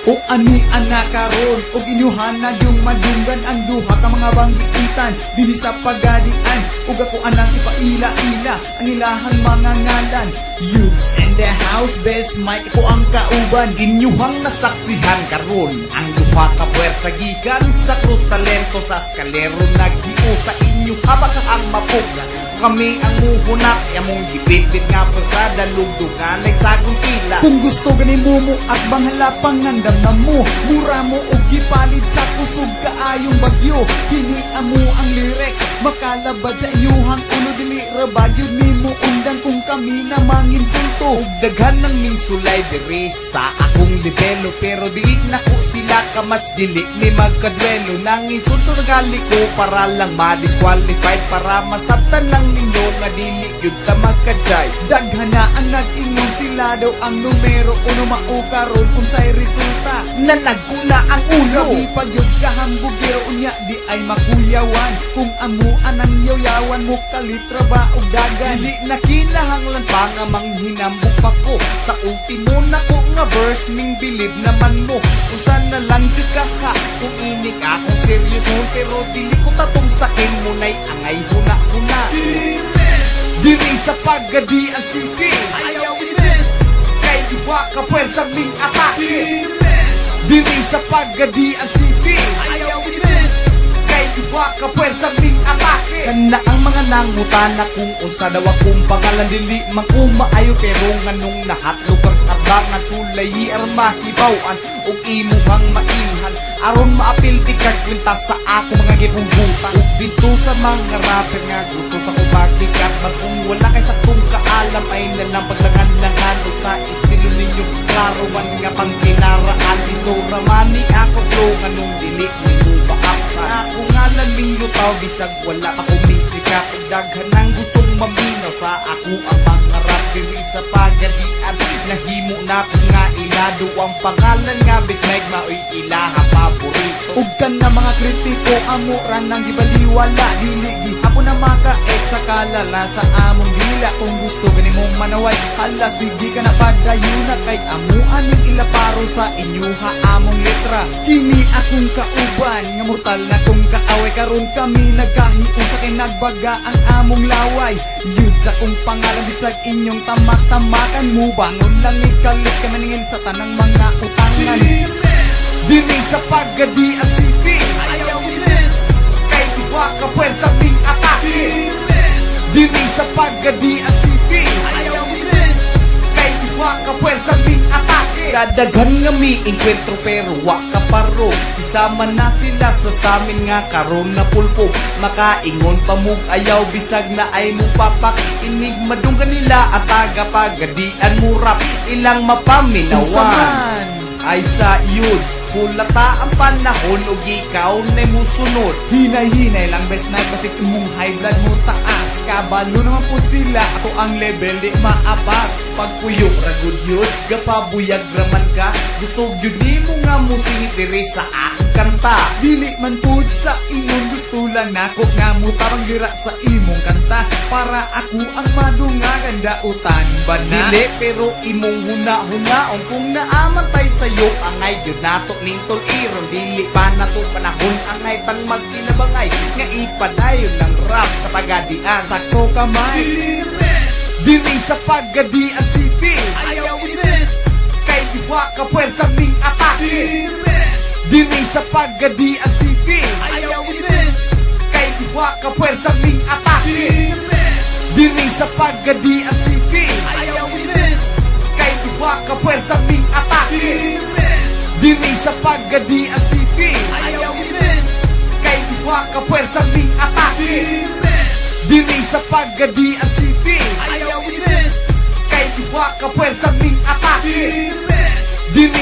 O ani ana karon og inyuhan na yung madunggan ang duha ka mga banggiitan dinhi sa Pagadian, ug ako anang ipaila-ila ang ilahang mga ngalan. Youths in the house, Best Mike ako ang kauban. Inyuhang nasaksihan karon ang duha ka puwersa gikan sa Cruz Talento sa Eskalero naghiusa. Inyo habang ang mapugnan, kami ang muhunat, among gibitbit nga puwersa dalugdugan ay sagong pila. Kung gusto gani mo mo at banghala pangandam na mo, mura mo og gipalit sa kusog kaayong bagyo. Kini amo ang lyrics makalabad sa inyuhang ulo, dili ra bagyo nimo undang kung kami na manginsulto. Ug daghan ng mingsulay diri sa akong libelo, pero dili nako sila kamatch, dili mi magkadwelo. Nang insulto nagali ko para lang ma-disqualified, para masabtan lang ninyo nga dili gyud ta magka-jive. Daghan na ang nag-ingon, sila daw ang numero uno, mao karon unsay resulta? Nanagko na ang ulo. Grabe pa gyud kahambugero, unya di ay makuyawan kung amo anang yaw-yawan mo kalitra ba og dagan. Dili na kinahanglan pa nga manghinambok pa ko. Sa ultimo nako nga verse, ming bilib naman mo. Unsa na lang gyud ka ha kung inig akong seryoson, pero dili ko tatong sakin mo na'y angay huna-huna. Diri sa Pagadian City, Ayaw i-miss. kay duha ka puwersa ming atake. Diri sa Pagadian City, Ayaw i-miss. kay duha ka puwersa ming atake. Kana ang mga nangutana kung unsa daw akong pangalan, dili man ko maayo, pero nganong nahatlog ang abangan, sulay aron mahibaw-an ug imuhang mailhan aron maapil ti kag kwenta sa ako mga gipunggutan. Ug didto sa mga rapper nga gusto sa kumagikat man, kung wala kay saktong kaalam ay nalang paglangan-langan, ug sa estilo ninyo klaro man nga pangkinaraan. Isura man ni ako flow, nganong dili nimo maapsan? Ako ngalan ming lutaw bisag wala pa ko misikat, ug daghan nang gustong maminaw sa ako ang mga rap diri sa Pagadian. Nahimo na ko nga ilado ang pangalan nga Best Mike, maoy ilaha paborito. Ug kana mga kritiko, amo ra nang gibaliwala, dili gihapon na maka-ex sa kalala sa among dila. Kung gusto gani mong manaway, hala sige ka na, padayuna, kay amo aning ilaparo sa inyuha among letra. Kini akong kauban nga mortal na kong kaaway, karon kami nagkahiusa kay nagbaga ang among laway. Yud sa kong pangalan, bisag inyong tamak-tamakan mo, bangon lang ikalit ka maningil sa tanang mga utangan. Diri sa Pagadian City, Ayaw i-miss. kay duha ka puwersa ming atake. Diri sa Pagadian City, Ayaw i-miss. kay duha ka puwersa ming atake. Kadaghan nga mi engkwentro pero wa ka paro. Isama na sila sa samin nga karon na pulpo. Makaingon pa mug ayaw bisag na ay mo papak. Inig madunggan nila at taga Pagadian mo rap ilang mapaminawan. Unsa man? Ay sa youths, hulata ang panahon ug ikaw na musunod. Hinay-hinay lang, Best Night, basig imong high blood mo taas. Kabalo naman po sila, ako ang level di maapas. Pagpuyo ra gud youths, gapabuyag raman ka. Gusto gyud nimo nga musingit diri sa akong kanta. Dili man pud sa ingon, gusto lang nako nga mutabang dira sa imong kanta para ako ang madungagan, dautan ba na? Dili, pero imong huna-hunaon kung naamantay sayo, angay gyud nato ning tul-iron. Dili pa nato panahon, angay tang magkinabangay nga ipadayon ng rap sa Pagadian. Sakto kamay. Diri sa Pagadian City, Ayaw i-miss. kay duha ka puwersa ming atake. Diri sa Pagadian City, Ayaw i-miss. kay duha ka puwersa ming atake. Diri sa Pagadian City, Ayaw i-miss. kay duha ka puwersa ming atake. Diri sa Pagadian City, Ayaw i-miss. kay duha ka puwersa ming atake. Diri sa Pagadian City, Ayaw i-miss. kay duha ka puwersa ming atake. Diri